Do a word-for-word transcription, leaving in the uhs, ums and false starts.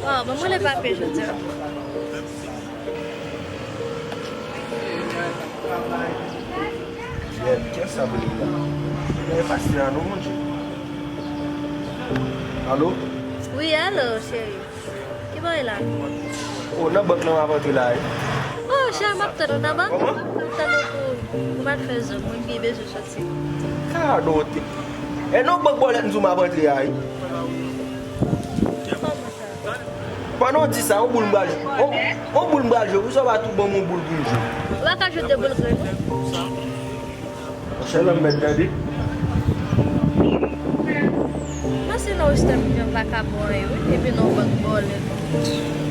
Waw, ban mwen le papye jodi a. Kiyès sa vle la? Li pa se a non, Bondye. Alo? Wi, alo, cheri. Ki bagay la? O, nan bank lan m ap antre la wi. O, cheri, m ap tann ou nan bank. Kòman? M ap tann ou pou, pou m al fè zòn. Mwen byen bezwen soti. Kado te. E nan bank bòlèt m di w m ap antre a wi. Kòman sa? Pandan w di sa, yon boul m pral jwe. Yon, yon boul m pral jwe. Pou sa w pa tou ban m yon boul pou m jwe. Ou pa ka jwe de boul grenn non. Monchè, lanm mèt tande. Mwen se nan Western Union vakabon an ye wi, epi nan bank bòlèt.